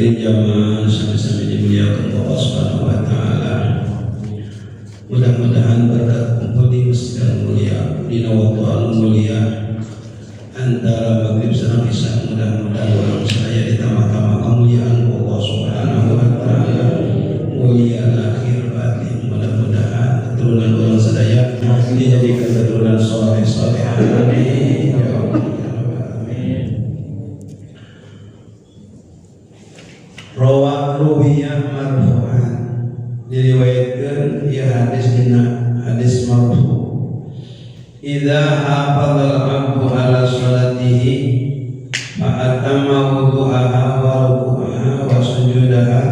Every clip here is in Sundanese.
Hadirin jamaah sami-sami dimuliakan Allah Subhanahu wa taala. Mudah-mudahan berkat kumpul di masjid mulia dina waktu anu mulia antara maghrib sareng isya, mudah-mudahan urang sadaya ditambah-tambah kemuliaan Allah Subhanahu wa taala, mulia lahir batin. Mudah-mudahan keturunan urang sadaya dijadikan keturunan soleh soleh. Amin ya Allah ya Rabbal alamin. Rawa ruwiya marfu'an, diriwayatkeun ieu hadis dina hadis marfu. Idza hafadzal 'abdu ala sholatihi fa atamma wudu'aha wa ruku'aha wa sujudaha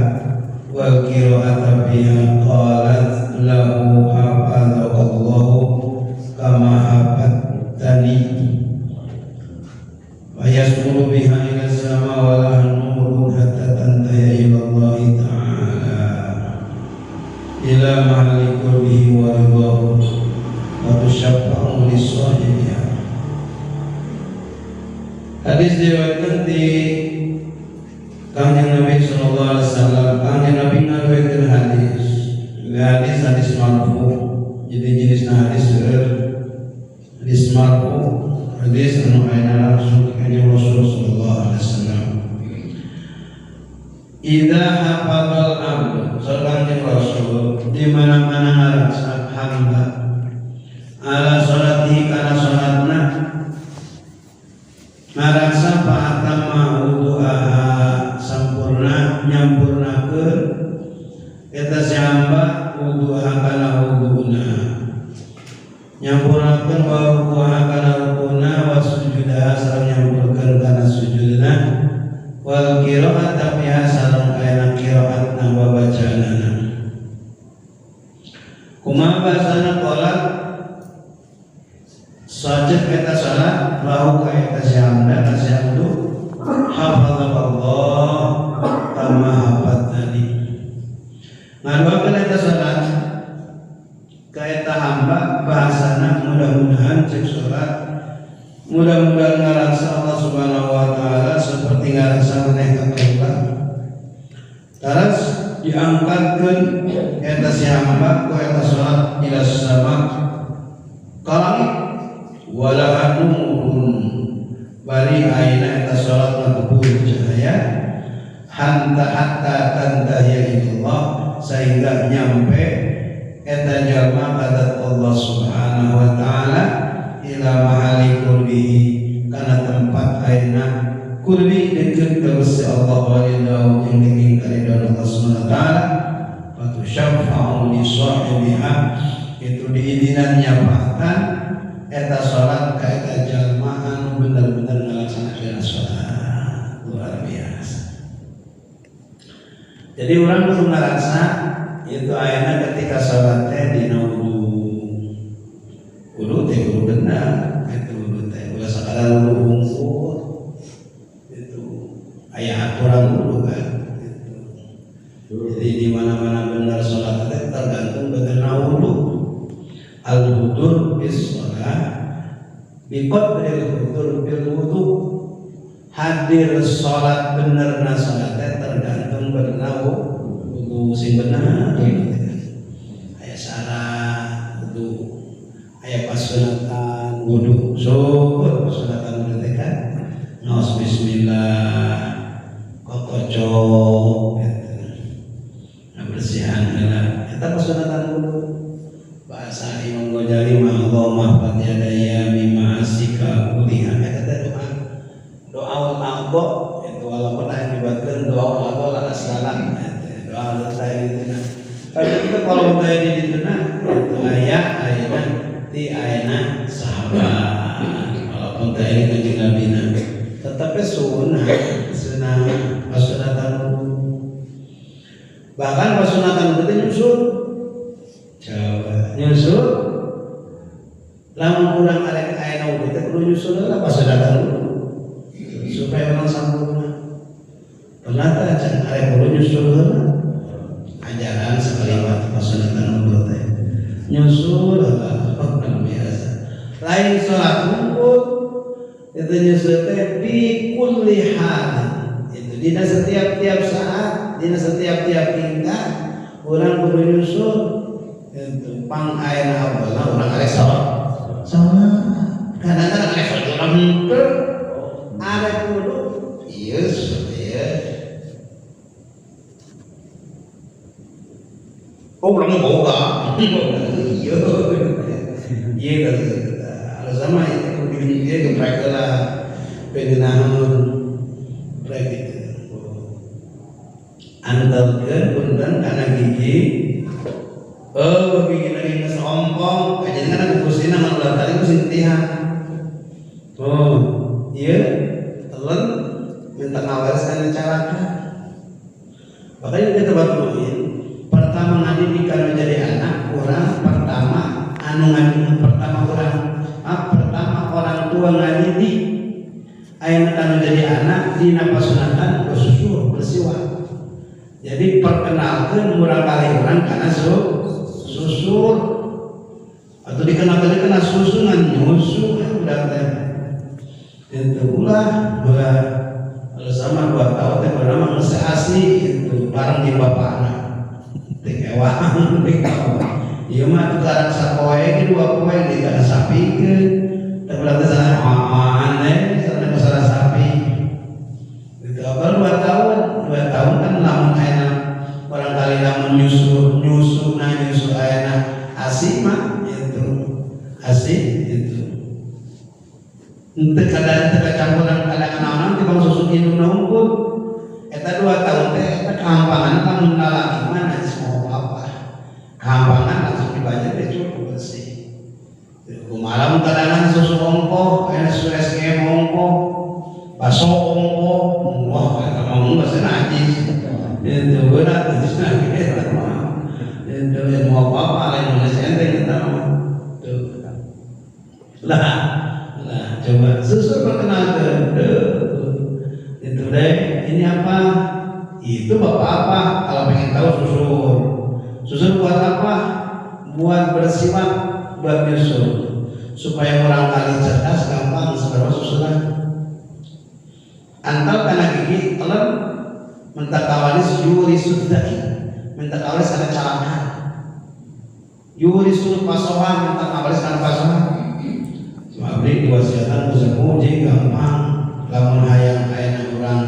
wal qira'ata fiha qalat lahu hafadzakallahu kama hafadztani wa yasmuru biha ila sama wa la nurun hatta tantahiya ila Allah ta'ala ila mahalli qurbihi wa ridahu wa tusyaffa'u li sahibiha. Hadis diriwayatkan di Kangjeng Nabi sallallahu alaihi wasallam. Kangjeng Nabi ngariwayatkeun hadis. Hadis hadis marfu. Jadi jenisna hadis seueur. Hadis marfu, hadis anu ayana langsung ke Kangjeng Rasul sallallahu alaihi wasallam. Idza hafadzal abdu, saur Kangjeng Rasul, di mana-mana ngarasa hamba ala salatihi kana salatna ngarasa fa'atamma wudu'aha sampurna nyampurnakeun eta si hamba wudu'aha kana wudu'na, nyampurnakeun wa ruku'aha kana rukuna wa sujudaha sareng nyampurkeun kana sujudna wal qira'ata fiha sareng kana qira'atna wa bacaanana. Kumaha bahasana? Qala sajid eta salat lahu ka eta si hamba ka si abdu hafadzakallah kama hafadztani. Ngadoakeun eta salat ka eta hamba bahasana mudah-mudahan cek salat mudah-mudahan ngarasa Allah Subhanahu wa taala seperti ngarasa maneh ka kaula. Terus diangkatkeun eta si hamba ku eta salat ila sama ka langit wala nurun bari aina eta salat ngebul cahaya hatta hatta tantahiya ilallah sehingga nyampe eta jalma ka Allah Subhanahu wa taala ila mahali qurbihi kana tempat aina qurbi deket ka Gusti Allah wa ridau jeung denging karidhoan Allah Subhanahu wa taala fatusyafa'u li sahibiha itu diidinan nyafaatan eta salat ka eta jalma anu bener-bener ngalaksanakeun salat. Luar biasa. Jadi orang kudu ngarasa itu ayana ketika salat teh dina wudu. Wudu teh kudu bener, itu wudu teh ulah sakadar wudu hungkul. Itu aya aturan wudu kan. Itu. Jadi di mana-mana benar salat teh tergantung benerna wudu. Al hudur bis shalah bi qadril hudur bil wudu. Hadir salat benerna salat teh tergantung benerna wudu sing bener gitu. Aya syarat wudu, aya pasunatan wudu, syukur pasunatan wudu teh kan ngaos bismillah kokocok gitu. Nah, bersihan heula eta pasunatan wudu. Bahasa Imam Ghazali mah Allahumma ihfadz yadaya mimma asika kuliha eta teh doa doa a'dha itu walaupun aya nyebutkeun doa a'dha la asalah doa anu teh itu. Nah, tapi itu kalau teh di ditu itu aya ayana ti ayana sahabat walaupun teh ini kanjeng Nabi na tetapi sunnah sunnah pasunatan bahkan pasunatan itu nyusul coba nyusul lamun urang arek aya wudu teh kudu nyusul heula pasunatan wudu supaya orang sampurna. Pernah teh acan arek kudu nyusul heula ajaran sekalimat pasunatan wudu teh nyusul heula luar biasa lain salat hungkul itu nyusul teh bi kulli hal itu. Dina setiap-tiap saat, dina setiap-tiap tingkah urang kudu nyusul itu pang ayeuna awalna urang arek salat. Salat. Kadang-kadang arek salat urang henteu arek kudu ieu ieu. Oh urang boga. Ieu. Ieu alasan mah itu kudu ieu geprek heula. Pegenaheun geprek gitu. Antelkeun punten kana gigi. Oh, gigi lagi geus ompong, kajenengan kan kusina mah ulah tali kusin tiha. Oh, ieu telen minta ngawaris kana calaka. Makanya kita tempat pertama ngadidik anu jadi anak urang pertama anu ngadidik pertama urang pertama orang tua ngadidik ayeuna anu jadi anak dina pasunatan bersusur bersiwak. Jadi perkenalkeun murang kali urang kana susur atau dikenalkan kena susu ngan nyusu udah teh itu ulah ulah kalau sama 2 tahun teh bernama geus asli itu bareng jeung bapana teh ewang teh ieu mah tukaran sapoe ge 2 poe di kana sapi ke teh ulah teh sana aneh sana sana sapi itu apa 2 tahun 2 tahun kan lamun ayeuna orang kali lamun nyusu nyusu na nyusu ayeuna asi mah itu asi itu henteu kada teu kacampuran kada naon-naon tibang susu indungna unggul eta 2 tahun teh eta kahampangan lamun lalaki mah najis moho apa kahampangan langsung dibanyak teh cukup bersih kumaha lamun kadangan susu ongkoh aya susu SGM ongkoh baso ongkoh wah eta mah geus najis itu berat najis eta mah itu mau apa lain geus enteng eta mah tuh lah lah coba susu perkenalkan itu deh ini apa itu bapak apa kalau pengen tahu susur susur buat apa buat bersiwak buat nyusul supaya orang kali cerdas gampang seberapa susuran antal kana gigi telan minta kawalis yuri suddaki minta kawalis kana calakan yuri sul pasohan minta kawalis kana pasohan abdi diwasiatan ku sepuh jeung gampang lamun hayang ayeuna urang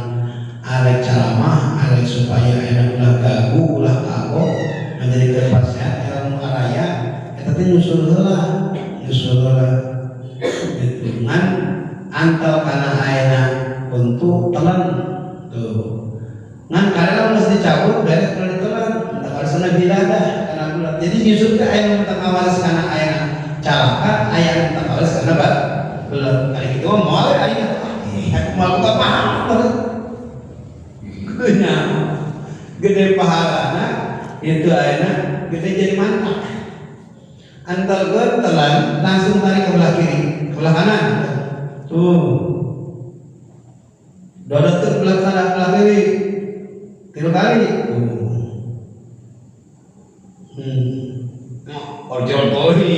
arek ceramah arek supaya ayeuna ulah gagu ulah kagok menjadi kepasehat ilmu araya eta teh nyusul heula itu ngan antal kana ayeuna untuk telan tuh ngan karena mesti dicabut beres kalau ditelan minta kawaris biladah kana bulat jadi nyusul teh aya minta kawaris kana ayeuna calaka aya minta kawaris kana bat bulat kali kitu mah moal aing aku moal buka paham nya gede pahalana itu ayeuna gede jadi mantap antal telan langsung tarik ke belah kiri ke belah kanan tuh dodot ke belah kanan belah kiri 3 kali nah orjol koi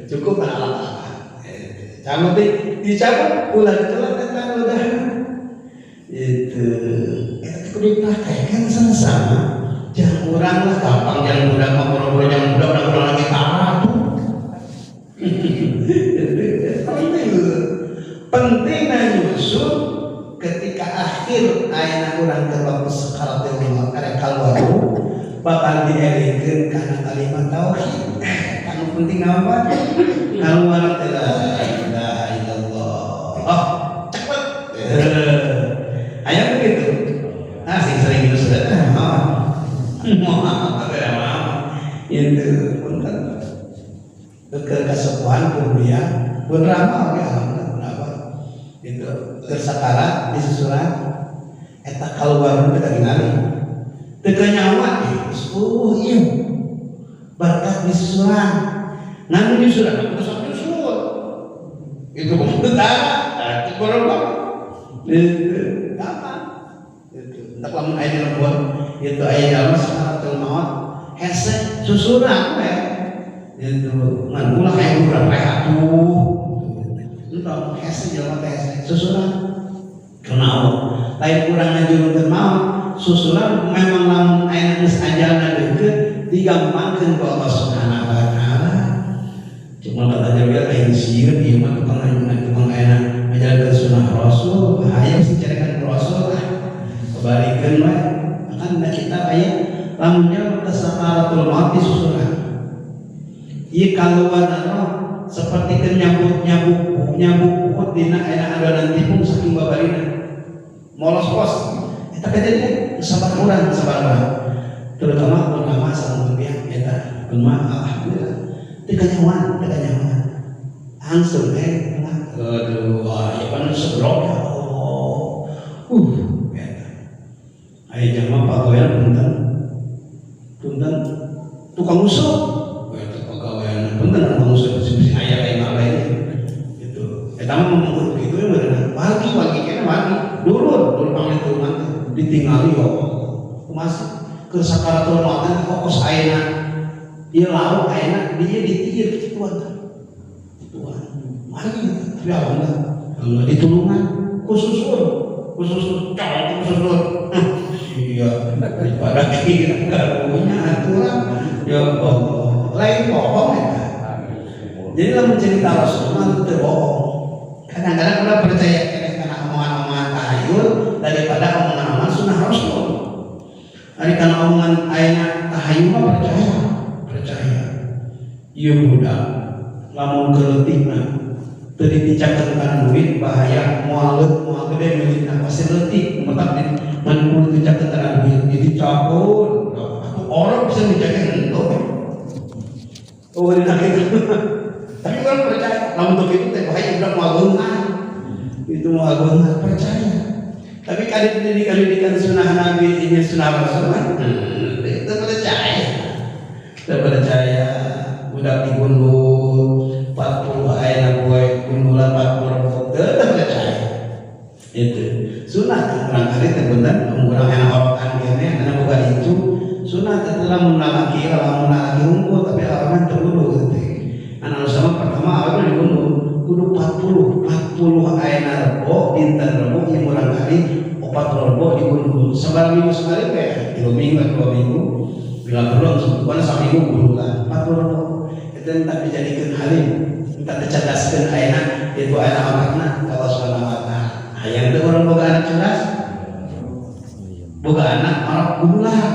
cukup kan alat-alat cabut dicabut ulah ditelan eta udah itu eta kudu dipraktekan sama-sama jangan urang lah gampang jangan budak mah boro-boro jangan budak urang lagi parah tuh penting nyusul ketika akhir ayeuna urang ke waktu sakaratul maut karek kaluar bakal dielingkeun kana kalimat tauhid anu penting apa kaluar teh la ilaha illallah oh cepet aya begitu nah sing sering gitu sudah mau itu pun kan ke kasepuhan pun dia pun ramah oke alhamdulillah berapa itu tersakarat di susuran eta kaluar teh ningali teu kanyawa oh iya berkat di susuran ngan di susuran aku sok nyusul itu kumaha teh borobok itu gampang itu entak lamun aya di lembur itu aya jalma sakaratul maut hese susuran we itu ngan ulah aya urang we atuh entong hese jalma teh hese susuran kana Allah sieun ieu mah tukang tukang aya ngajalankeun sunah Rasul, bahaya sih carekan Rasul ah. Kebalikeun we. Kan dina kitab aya lamun nya sakaratul maut disusuran. Ieu kaluar roh seperti keur nyabuk dina aya adonan tipung saking babarina. Molos pos. Eta kejadian sabar urang, sabar urang. Terutama ulama sareng pihak eta kumaha alhamdulillah teu kanyahoan, teu kanyahoan. Langsung eh aduh, wah ya pan sebrok ya Allah. Eta. Aya jalma pagawean punten. Punten tukang usuk. Eta pagawean punten tukang usuk sing aya lain lain gitu. Eta mah ngomong kitu ya beunang. Wagi kene wagi. Dulur, dulur panglit teh ditingali ya Allah. Kumaha keur sakaratul maut teh kokos ayeuna ieu lauk ayeuna dia ditiir kituan kituan. Mari tapi alhamdulillah alhamdulillah ditulungan khususun khususun cok khususun. Iya daripada kira karunya aturan ya Allah lain bohong eta. Jadi lamun cerita Rasulullah teu bohong. Kadang-kadang urang percaya keneh kana omongan-omongan tahayul daripada omongan-omongan sunnah Rasul. Ari kana omongan ayeuna tahayul mah percaya, percaya. Ieu budak lamun keleutikna teu diticakeun kana duit bahaya moal leut moal gede milikna pasti leutik matak mun kudu diticakeun kana duit diticakeun. Atuh orang bisa dicakeun henteu. Oh dina kitu. Tapi orang percaya lamun teu kitu teh bahaya budak moal beunghar. Itu moal beunghar percaya. Tapi kali pendidikan sunnah Nabi ini sunnah Rasul itu percaya, itu percaya. Budak digundul 40 ayat poe gundulan 40 rebo teu percaya. Itu sunnah kurang kali teh bener urang enak orokan kene anu boga incu sunnah teh lamun lalaki lamun lalaki unggul tapi awewe teu kudu gitu teh. Anu sama pertama awewe digundul kudu 40 ayana rebo dinten rebo ieu murang kali 40 rebo digundul sabaraha minggu sekali teh 3 minggu atau 2 minggu bila perlu sebutkan saminggu gundulan 40 rebo itu entah dijadikeun halim entah dicerdaskeun ayana itu ayana otakna Allah Subhanahu wa taala. Hayang teh urang boga anak cerdas boga anak orang gundulan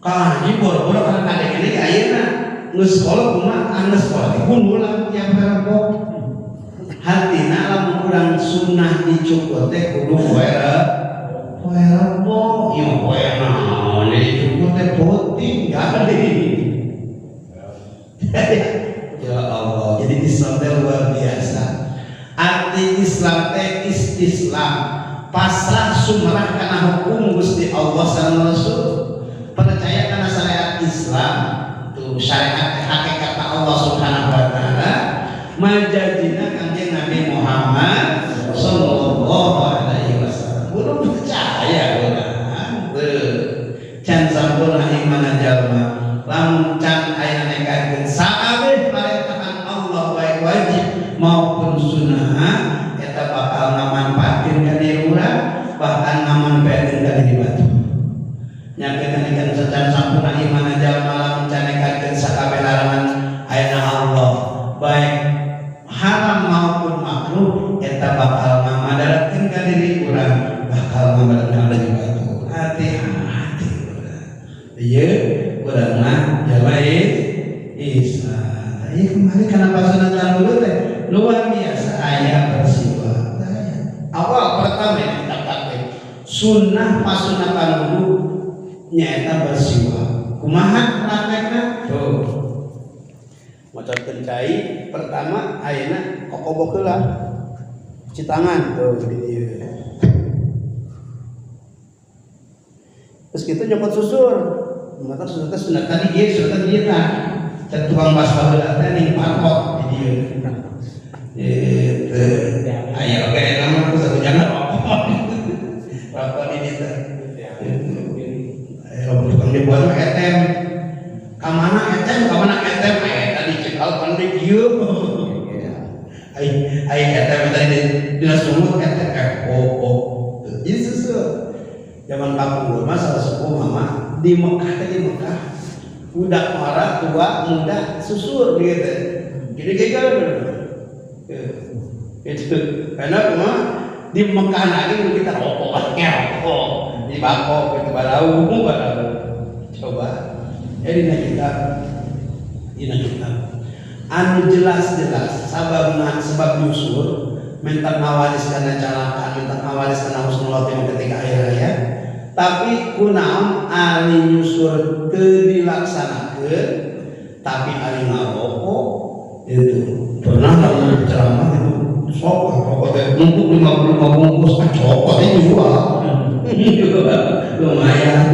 kaji boro-boro kana kadek ini ayeuna geus sekolah kumaha geus sekolah digundulan tiap rebo hatina lamun urang sunnah dicukur teh kudu poe poe rebo ieu poe naon dicukur teh peuting jadi. Ya Allah, jadi Islam teh luar biasa. Arti Islam teh istislam, pasrah sumerah kana hukum Gusti Allah sareng Rasul. Percaya kana syariat Islam, tuh syariat hakikat Allah Subhanahu wa taala. Majajina Kanjeng Nabi Muhammad sallallahu alaihi wasallam. Kudu percaya urang. Can sampurna iman jalma. Lamun can aya nekakeun sakabeh parentahan Allah baik wajib maupun sunnah eta bakal ngamanfaatkeun ka diri urang bahkan ngamanfaatkeun ka diri batur. Nyakeun kan can sampurna iman jalma lamun can nekakeun sakabeh larangan ayana Allah baik haram maupun makruh eta bakal ngamadaratkeun ka diri urang bakal ngamadaratkeun ka diri batur. Hati-hati urang. Ieu urang mah jalma Islam. Ieu kembali kana pasunatan dulu teh luar biasa aya bersiwak. Awal pertama yang kita pakai sunnah pasunatan dulu nyaeta bersiwak. Kumaha praktekna? Tuh. Maca cai pertama ayeuna kokobok heula. Cuci tangan tuh di dieu. Terus kita nyokot susur. Mata susur teh sunat tadi ieu sunat tadi ieu tah. Cek tukang bas baheula teh ning parkot di dieu. Gitu. Aya oge eta mah satu jangan rokok. Rokok di dieu teh. Aya tukang dibuat mah etem. Ka mana etem? Ka mana etem? Eta dicekal pan di dieu. Ai ai etem tadi dina sumut etem F O O. Jadi susur. Zaman kapungkur mah salah sepuh mama di Mekah teh di Mekah budak marah tua muda susur gitu. Jadi kayak gitu. Itu karena mah di Mekah lagi kita rokok, ngerokok di bangkok itu balau balau. Coba jadi dina kitab anu jelas-jelas sababna sebab nyusur minta ngawalis karena calaka, minta ngawalis karena husnul khotimah ketika akhir hayat, tapi kunaon ari nyusur teu dilaksanakeun tapi ari ngarokok itu pernah lamun ceramah itu sok rokok teh numpuk 55 bungkus, ah copot ini jual lumayan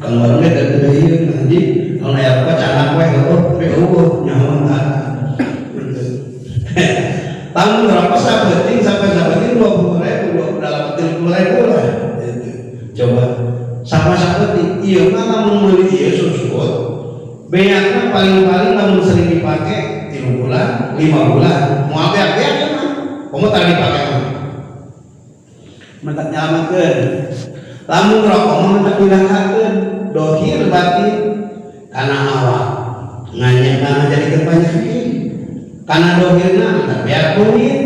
kan warungnya teh gede ieu nanti kalau aya rokok canak we heueuh tapi eueuh nyaho tah tahun berapa sabeting sampai sabeting 20.000, 28, 30.000 lah gitu. Coba sama sabeting ieu mah lamun meuli ieu susut beakna paling-paling lamun sering dipakai 3 bulan 5 bulan moal beak-beak ya mah komo tara dipake mah mentak nyalametkeun lamun rokok mah mentak dilangkakeun dohir batin kana awak nganyana jadikeun penyakit karena dohirna mentak beak duit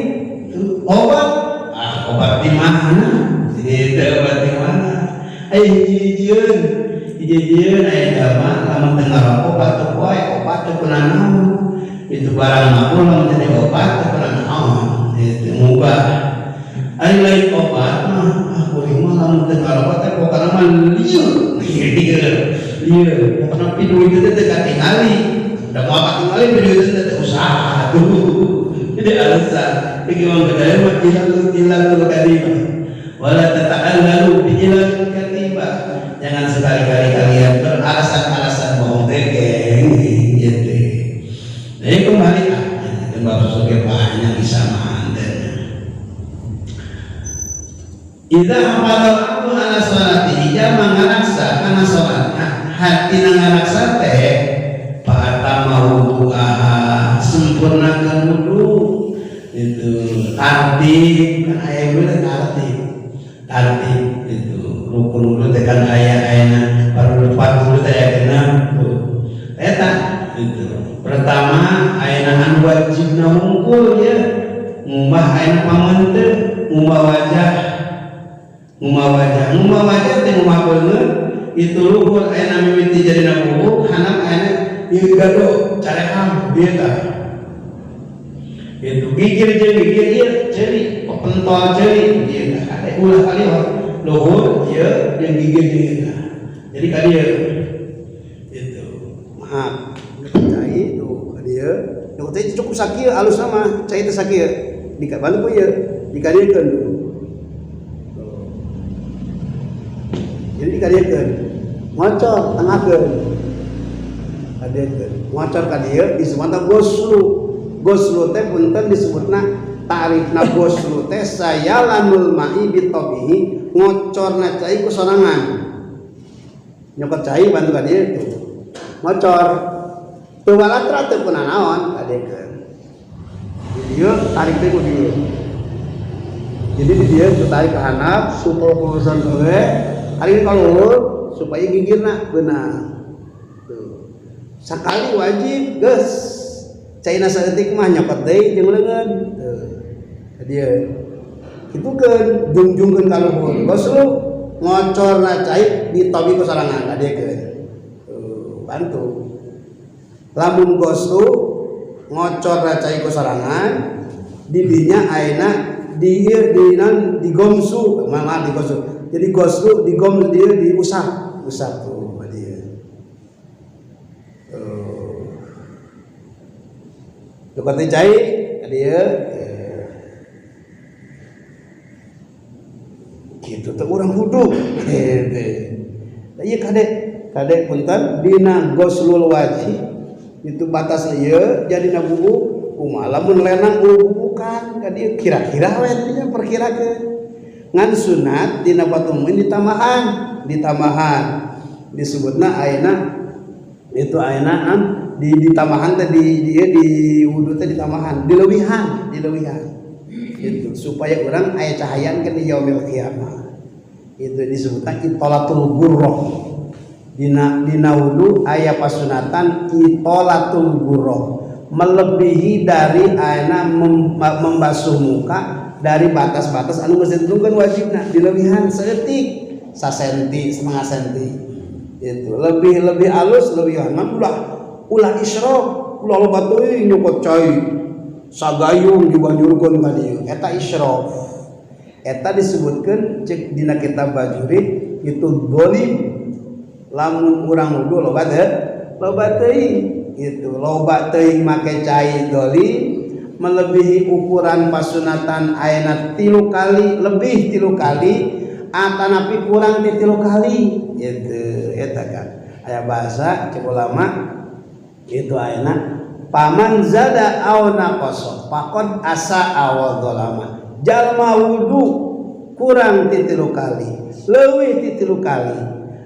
obat, ah obat di mana itu obat di mana eh hiji-hijieun hiji-hijieun aya jalma lamun teu ngarokok batuk wae obat teu kunaon itu barang makul lamun jadi obat teu kunaon itu mubah ari lain obat mah ah kuring mah lamun teu ngarokok teh pokona mah lieur lieur lieur pokona piduit teh teu katingali da moal katingali piduit teh teu usaha tuh jadi alasan iki mah bedaya mah ilalul ilalul kadibah wala tata'allalu bi ilalil kadibah jangan sekali-kali kalian beralasan-alasan bohong teh geng gitu. Jadi kembali ah bab susu banyak bisa manten. Idza hafadzal abdu ala sholatihi jama ngaraksa kana salatna hatina ngaraksa teh fa'atamma wudu'aha sempurnakeun wudu itu tartib kan aya we tartib tartib itu rukun wudu teh kan aya ayana baru wudu teh aya genep eta itu pertama ayana anu wajibna wungkul ya ngumbah ayana pameunteu ngumbah wajah ngumbah wajah ngumbah wajah teh ngumbah beungeut itu luhur ayana mimiti jadina buuk hanap ayana ieu gado caream ieu tah itu gigir jeung gigir ieu ceuli pentol ceuli ieu tah kade ulah kaliwat luhur ieu jeung gigir jeung ieu tah jadi ka dieu itu maaf cai tuh ka dieu nu teh cukup sakieu alus mah cai teh sakieu dikabantu ku ieu dikadiekeun jadi dikadiekeun ngocor tengahkeun kadiekeun ngocor ka dieu disebutna goslu goslu teh punten disebutna tarifna goslu teh sayalanul ma'i bitabihi ngocorna cai ku sorangan nyokot cai bantu ka dieu tuh ngocor teu walatra teu kunanaon kadiekeun di dieu tarik teh ku dieu jadi di dieu tarik ke handap supaya urusan gawe tarik ka luhur supaya gigirna beunang tuh sakali wajib geus caina saeutik mah nyokot deui jeung leungeun tuh ka dieu kitukeun jungjungkeun ka luhur goslu ngocorna cai ditobi ku sorangan ka diekeun tuh bantu lamun goslu ngocorna cai ku sorangan di dinya ayeuna di ieu di naon digomsu mah digomsu jadi goslu digom dia diusap usap tuh ka dieu tuh nyokot cai ka dieu gitu teh urang wudu gitu ieu kade kade punten dina goslul wajib itu batasna ieu jadina buuk kumaha lamun lenang bubukan ka dieu kira-kira we nya perkirakeun ngan sunat dina Fathul Muin ditambahan ditambahan disebutna ayeuna itu ayeuna an di ditambahan teh di dieu di wudu teh ditambahan dileuwihan dileuwihan itu supaya urang aya cahayaan ke di yaumil qiyamah itu disebutna itolatul gurrah dina dina wudu aya pasunatan itolatul gurrah Melebihi dari ayeuna membasuh muka dari batas-batas anu geus ditentukeun wajibna dilebihan saeutik sasenti setengah senti itu lebih lebih alus lebihan ulah ulah israf ulah loba teuing nyokot cai sagayung dibanjurkeun ka dieu eta israf eta disebutkeun cek dina kitab Bajuri itu dolim lamun urang wudu loba teu loba teuing itu loba teuing make cai dolim melebihi ukuran pasunatan ayeuna 3 kali lebih 3 kali atanapi kurang ti 3 kali itu eta kan aya bahasa cek ulama itu ayeuna paman zada aw naqasa faqad asa aw dzalama jalma wudu kurang ti 3 kali leuwih ti 3 kali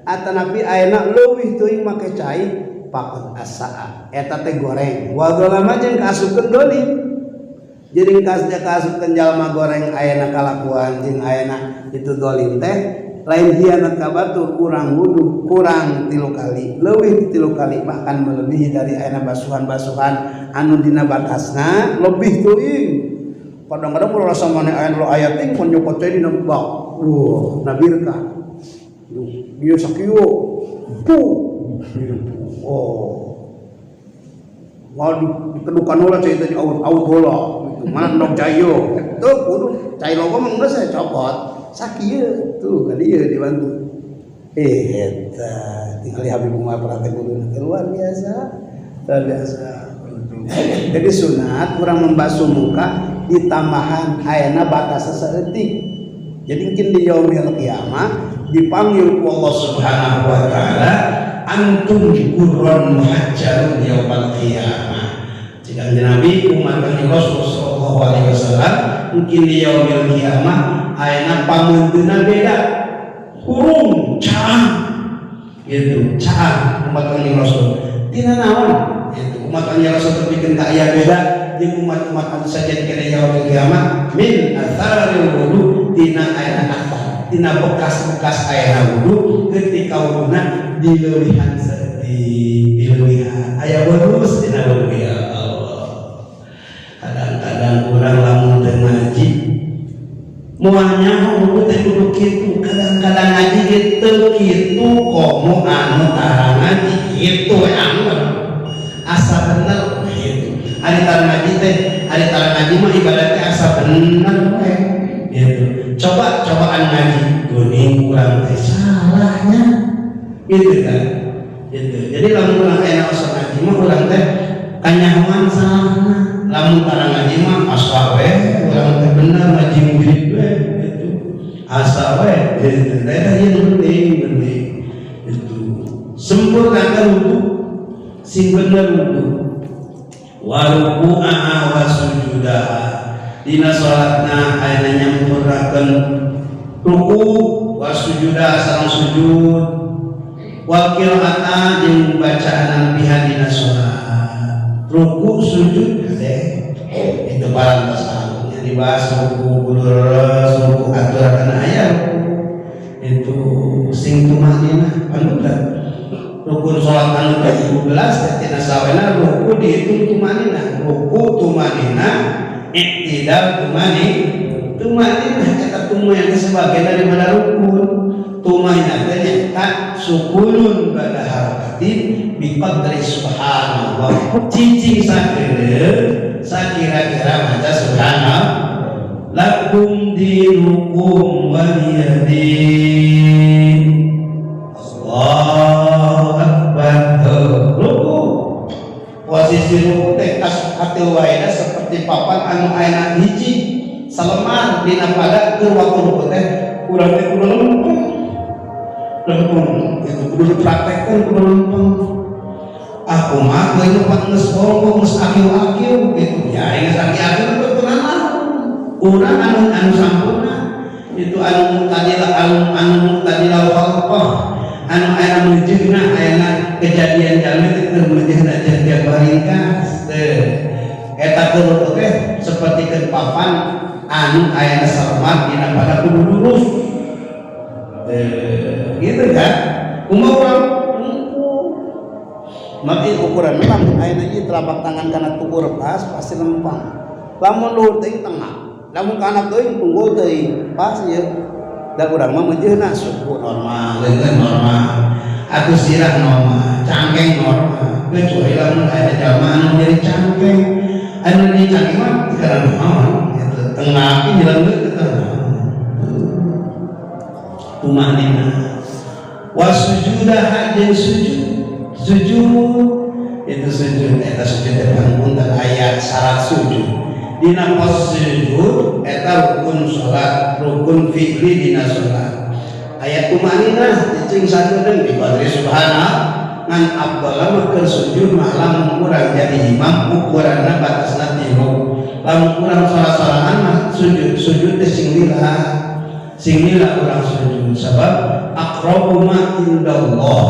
atanapi ayeuna leuwih teuing make cai faqad asa eta teh goreng wa dzalama jeung kaasupkeun dolim jadi kaasupkeun jalma goreng ayeuna kalakuan jeung ayeuna itu dolim teh lain hianat ka batur kurang wudu kurang 3 kali leuwih 3 kali bahkan melebihi dari ayeuna basuhan-basuhan anu dina batasna lebih teuing kadang-kadang ulah rasa maneh aya nu aya teh mun nyokot teh dina bak wah nabirka dia sakieu pu oh mau dikedukan heula cai teh aut heula gitu mana endog cayo tuh kudu cai logo mah geus copot sakieu tuh ka dieu dibantu eta tinggal Habib Umar praktek kudu luar biasa luar biasa. Jadi sunat kurang membasuh muka ditambahan ayana batas saeutik. Jadi mungkin di yaumil kiamah dipanggil Allah Subhanahu wa taala antum qurran muhajjalun yaumal qiyamah. Jika Nabi umat Rasul sallallahu alaihi wasallam mungkin di yaumil kiamah ayana pamunteuna beda hurung caang gitu caang umat Rasul tina naon itu umat Rasul terbikin tak aya beda jeung umat-umat anu saja dikena yaumil kiamah min athari wudu tina ayana athar tina bekas-bekas ayana wudu ketika wuduna dileuwihan saeutik dileuwihan aya bonus tina wudu ya Allah. Kadang-kadang urang lamun teu ngaji moal nyaho wudu teh kudu kitu kadang-kadang ngaji ge teu kitu komo anu tara ngaji kitu we anu asa bener gitu. Ari tara ngaji teh ari tara ngaji mah ibadah teh asa bener we gitu. Coba cobaan ngaji geuning urang teh salahnya gitu kan gitu. Jadi lamun urang aya osok ngaji mah urang teh kanyahoan salahna lamun tara ngaji mah asa we urang teh bener ngaji murid we gitu asa we gitu. Eta ieu penting penting itu sempurnakan wudu sing bener wudu wa ruku'a wa sujudaha dina salatna ayeuna nyampurnakeun ruku wa sujuda sareng sujud wal qiraata jeung bacaan biha dina salat ruku sujud teh itu parantos anu dibahas ruku kudu leres ruku aturan aya ruku itu sing tumaninah panutan rukun salat anu ke-17 teh tina sawena ruku dihitung tumaninah ruku tumaninah iktidal tumaninah eta tumaninah sebagian daripada rukun tumaninah teh nyaeta sukunun pada harakatin biqadri subhanallah cicing sakedeung sakira-kira maca subhanallah lakum dinukum waliyadin Allahu akbar. Ruku posisi ruku teh katil waena seperti papan anu ayeuna hiji salemar dina pada keur waktu ruku teh urang teh kudu lempeng lempeng itu kudu dipraktekkeun kudu lempeng ah kumaha we nu geus bongo geus akiu-akiu gitu ya geus akiu-akiu betulan lah urang anu anu sampurna itu anu muktadil anu anu muktadil khalqah anu aya meujeuhna ayana kejadian jalmi teh keur meujeuhna jeung baringkas teh eta keur teh seperti keur papan anu ayana salemar dina pada kudu lurus gitu kan kumaha urang Mati ukuran lamun ayeuna ieu telapak tangan kana tukur pas pasti lempang. Lamun luhur teuing tengah, lamun kana teuing tunggul teuing pas ieu. Da urang mah meujeuhna suku normal, leungeun normal. Atuh sirah normal, cangkeng normal. Kecuali lamun aya jalma anu nyeri cangkeng. Anu nyeri cangkeng mah karena naon gitu. Tengah ki nyelengeun teh naon. Tumanina. Wasujudah jeung sujud. Sujud itu sujud eta sujud teh pangpunten aya syarat sujud. Dina pos sujud eta rukun salat, rukun fi'li dina salat. Aya tumanina cicing sakedeung di qadri subhana ngan afdal mah keur sujud mah lamun urang jadi imam ukuranna batasna tilu. Lamun urang salat-salatan mah sujud sujud teh sing lila. Sing lila urang sujud sabab aqrabu ma indallah.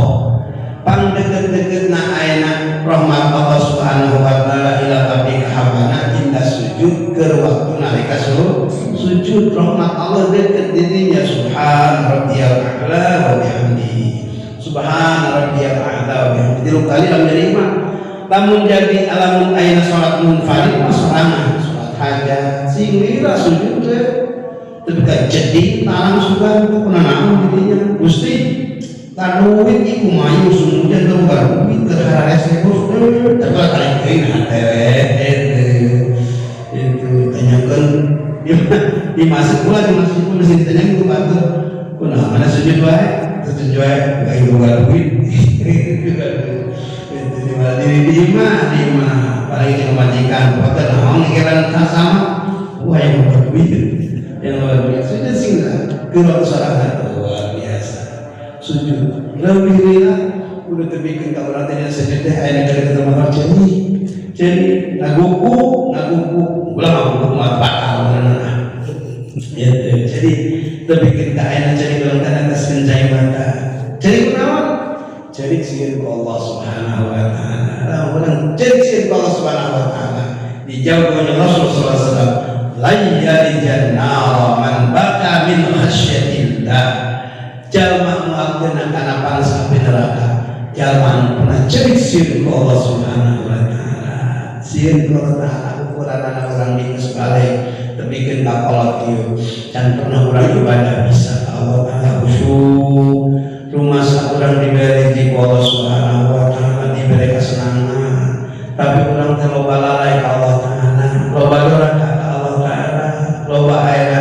Pang deket-deketna ayeuna rahmat Allah Subhanahu wa taala ila abdi kahabana inda sujud keur waktu nalika sujud rahmat Allah deket dirinya subhan rabbiyal a'la wa bihamdihi subhan rabbiyal a'la wa bihamdihi tilu kali lamun jadi imam lamun jadi lamun ayeuna salat munfarid mah sorangan salat hajat sing lila sujud teh tapi ka jadi tarang sugan kunaon dirinya Gusti taduit iku mayu sumujan teu boga duit keur hararese bos teh tarik deui hate itu tanyakeun di masjid pula di masjid pun mesti ditanyakeun ku batur kunaon mana sujud wae sujud wae gak boga duit itu di mana diri di imah apalagi jeung majikan boten naon mikiran sama wah yang boga duit yang luar biasa sujud sing keur sorangan luar biasa sujud lebih lila udah terbikin ka urang teh sujud teh aya negara ketemu jadi jadi ngaguku ngaguku ulah ngaguku mah batal beuneuh ya jadi terbikin ka aya jadi belengkan atas kencai mata jadi kunaon jadi sieun ku Allah Subhanahu wa taala lah urang jadi sieun ku Allah Subhanahu wa taala dijawab oleh Rasul sallallahu alaihi wasallam lan yalijan nar man baka min khasyatillah jalma moal kena kana panas api neraka jalma anu pernah cerik sieun ku Allah Subhanahu wa taala sieun ku Allah taala ukuranana urang di geus balik tepikeun ka kolot ieu can pernah urang ibadah bisa ka Allah taala khusyuk rumasa urang diberi ku Allah Subhanahu wa taala diberi kesenangan tapi urang teh loba lalai ka Allah taala loba doraka ka Allah taala loba ayeuna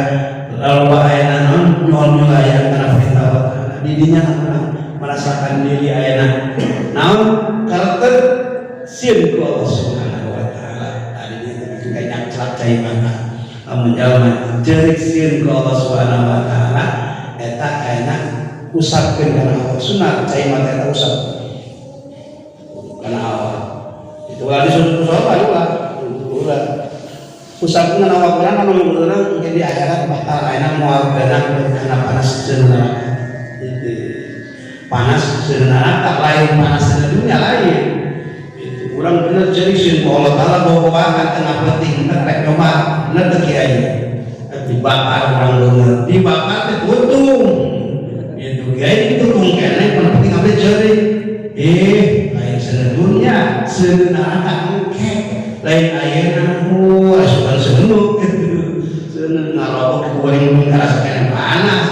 loba ayeuna naon nyol-nyolayan kana perintah Allah taala didinya urang merasakan diri ayeuna naon karakter sieun ku Allah Subhanahu wa taala tadinya teh bikin nyangclak cai mata lamun jalma cerik sieun ku Allah Subhanahu wa taala eta ayeuna usapkeun kana Allah sunat cai mata eta usap kana Allah itu ulah disuruh sholat ulah ulah usapkeun kana Allah urang anu urang mungkin di akhirat bakal ayeuna moal beunang kana panas seuneu neraka panas seuneu neraka lain panas seuneu dunia lain itu urang bener jadi sieun ku Allah taala bawa-bawaan tengah penting teh rek nyoba bener teu kiai dibakar urang bener dibakar teh untung itu kiai itu keneh penting abdi ceurik lain seuneu dunia seuneu neraka engke lain ayeuna wah asupan seuneu gitu seuneu ngarokok goreng karasa keneh panas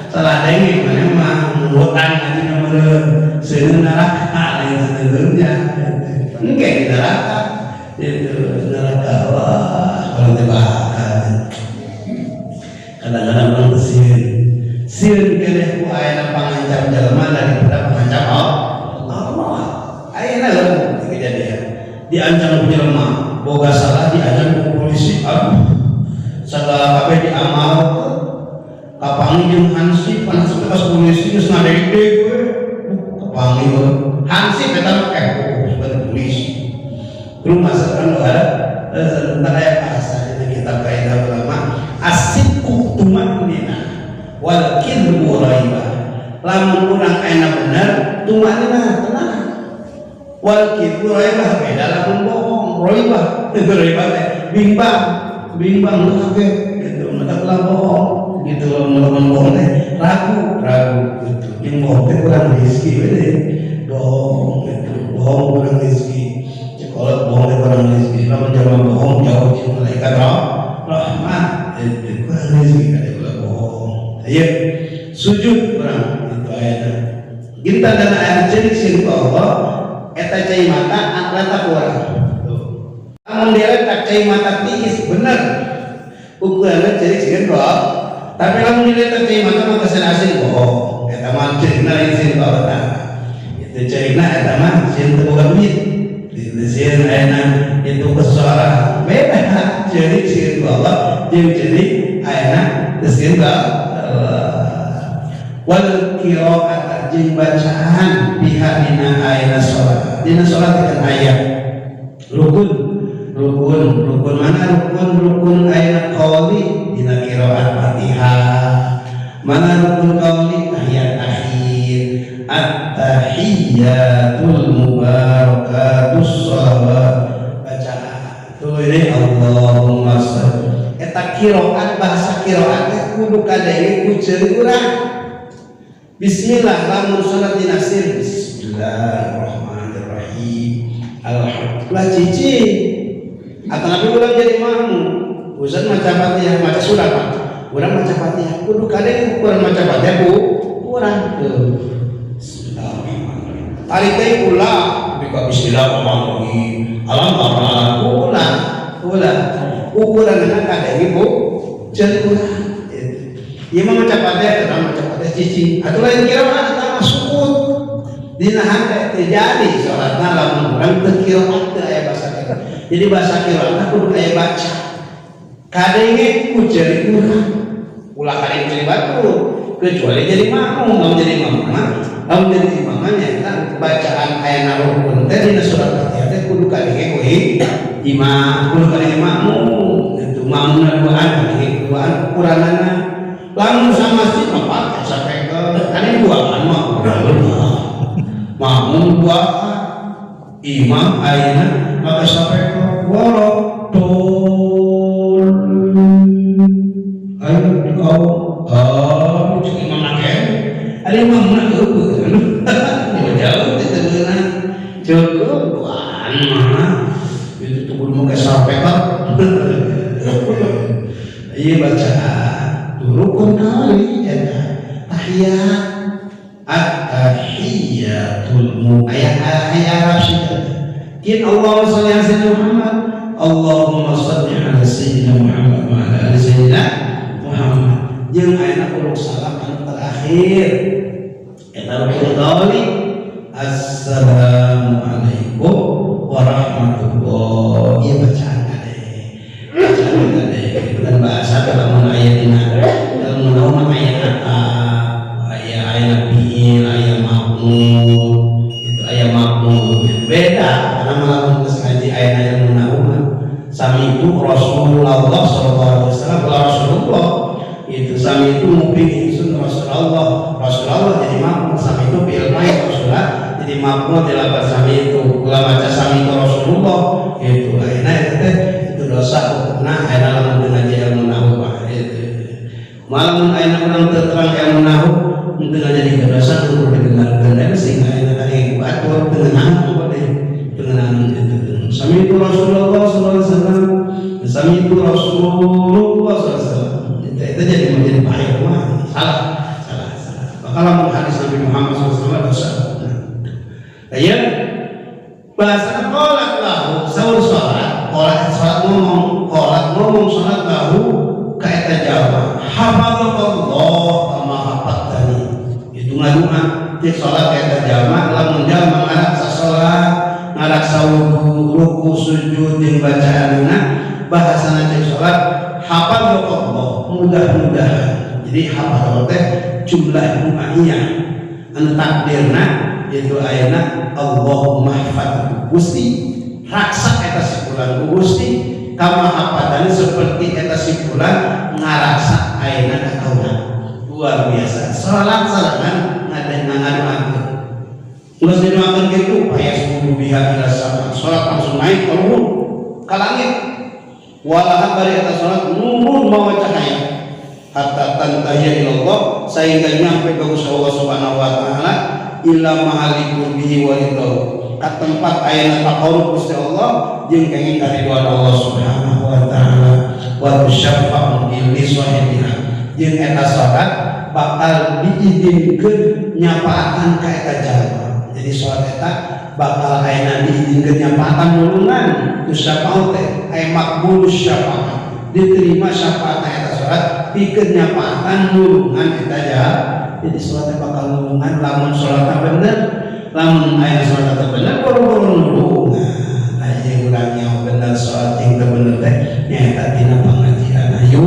salah denge mana mah ngutan aja meureun seuneu neraka lain seuneu dunia engke di neraka itu neraka wah kalau dibakar kadang-kadang orang teh sieun sieun keneh ku ayeuna pangancam jelema daripada pangancam Allah ayeuna lho kejadian diancam ku jelema boga salah diancam ku polisi aduh segala kabeh diamal kapanggih jeung hansip panas pas polisi geus ngadegdeg we kapanggih hansip eta mah sebagai polisi rumah sekarang ada sebentar aya bahasa di kitab kaidah ulama as-sidqu tumanina wal kadzbu raibah lamun urang ayeuna bener tumanina tenang wal kadzbu raibah beda lamun bohong raibah raibah teh bimbang bimbang lu kaget gitu mata ulah bohong gitu lamun bohong teh ragu ragu gitu jeung bohong teh kurang rezeki we bohong gitu. Bohong kurang rezeki. Cek kolot bohong teh kurang rezeki. Lamun jalma bohong jauh ti malaikat rahmat. Itu kurang rezeki kade ulah bohong. Ayo sujud kurang itu ayatna. Ginta dana ayat cerik sieun Allah eta cai mata letak kurang. Tuh. Lamun diletak cai mata tiis bener. Ukuranna cerik sieun Allah. Tapi lamun diletak cai mata mah kesan asing bohong. Eta mah cerikna lain sieun Allah tah. Itu cerikna eta mah sieun teu boga duit. Itu sieun ayeuna itu kesuara beda cerik sieun Allah jeung cerik ayeuna teu sieun Allah. Wal qiraat jeung bacaan pihak dina ayeuna salat. Dina salat kan aya rukun rukun rukun mana rukun rukun ayeuna qauli dina qiraat Fatihah. Mana rukun qauli tahiyat akhir at-tahiyyatul mubarakatus shalawat bacaan tuh ini Allahumma sholli eta qiraat bahasa qiraat teh kudu kadenge ku ceuri urang. Bismillah lamun salat dina sir bismillahirrahmanirrahim alhamdulillah cicing atau nabi ulang jadi makmum ustaz maca Fatihah maca surat Pak urang maca Fatihah kudu kadenge ukuran maca Fatihah ku urang tuh bismillahirrahmanirrahim tarik teh ulah bika bismillahirrahmanirrahim alam tara ulah ulah ukuranna kadenge bu ceuri urang. Ieu mah maca Fatihah kana maca Fatihah cicing atuh lain kira mah eta mah sukut dina hate teu jadi salatna lamun urang teu qiraat teu aya bahasa qiraat. Jadi bahasa qiraatna kudu aya baca kadenge ku ceuri urang ulah kadenge ceuri batur kecuali jadi makmum. Lamun jadi makmum mah lamun jadi imam mah nyaeta bacaan ayana rukun teh dina surat Fatihah teh kudu kadenge ku imam kudu kadenge makmum itu makmumna duaan kadenge duaan ukuranana. Lamun sama masjid mah pake sampai ke kan duaan mah makmum duaan imam ayeuna maka sampai ke waladdollin ayo di kaum ah cek imam nake ada imam na eueuh jauh teh beunang cukup duaan mah itu tuh kudu make sampai ke iya bacaan rukun kali eta tahiyat at-tahiyyatul mu ayat ayat Arab sih kin Allahumma sholli ala sayyidina Muhammad Allahumma sholli ala sayyidina Muhammad wa ala ali sayyidina Muhammad jeung ayana uluk salam anu terakhir eta rukun qauli assalamualaikum warahmatullahi. Ieu bacaan kade bacaan kade dan bahasa dalam aya dina dalam naon aya kata aya aya fiil aya maf'ul itu aya maf'ul beda karena lamun geus ngaji aya aya mah sami itu Rasulullah sallallahu alaihi wasallam Rasulullah itu sami itu nguping ingsun Rasulullah Rasulullah jadi maf'ul sami itu fiil main Rasulullah jadi maf'ul dilapat sami itu ulah maca sami itu Rasulullah itu ayeuna eta teh itu dosa hukumna ayeuna lamun teu ngaji ilmu nahwu mah itu malamun ayeuna urang teu terang ilmu nahwu teu ngajadi dosa kudu didengarkeun sehingga ayeuna tadi atur teu ngeunah teh teu ngeunah itu sami itu Rasulullah sallallahu alaihi wasallam sami itu Rasulullah sallallahu alaihi wasallam itu jadi menjadi bahaya mah salah salah salah maka lamun hadis Nabi Muhammad SAW dosa. Nah, ya bahasa qalat lahu saur salat qalat salat ngomong qalat ngomong salat lahu ka eta jalma hafazallah kama hafadztani itu ngadunga cek salat ka eta jalma lamun jalma ngaraksa salat ngaraksa wudu ruku sujud jeung bacaanna bahasana cek salat hafazallah mudah-mudahan. Jadi hafazallah teh jumlah du'aiyah anu takdirna itu ayana Allahumma hafadhu Gusti raksa eta si fulan ku Gusti kama hafadztani seperti eta si fulan ngarasa ayeuna ka kaula. Luar biasa salat salangan ngadoakeun geus didoakeun kitu fayasjudu biha ila sama salat langsung naik ka luhur ka langit walaha bari eta salat nurun mawa cahaya hatta tantahiya ilallah sehingga nyampe ke Gusti Allah Subhanahu wa taala ila mahali qurbihi wa ridho. Ka tempat ayana taqarrub Gusti Allah jeung kenging kariduan Allah Subhanahu wa taala. Wa tusyaffa'u li sahibiha, jeung eta salat bakal diizinkeun nyapaatan ka eta jalma. Jadi salat eta bakal ayana diizinkeun nyapaatan, nulungan. Tusyaffa'u teh aya makbulus syafaat, diterima syafaat eta salat pikeun nyapaatan, nulungan eta jalma. Jadi salat bakal nulungan lamun salatna bener. Lamun aya salat bener, boro-boro nulungan. Aya urang yang bener salat jeung teu bener teh nyaeta tina pengajian. Ayo.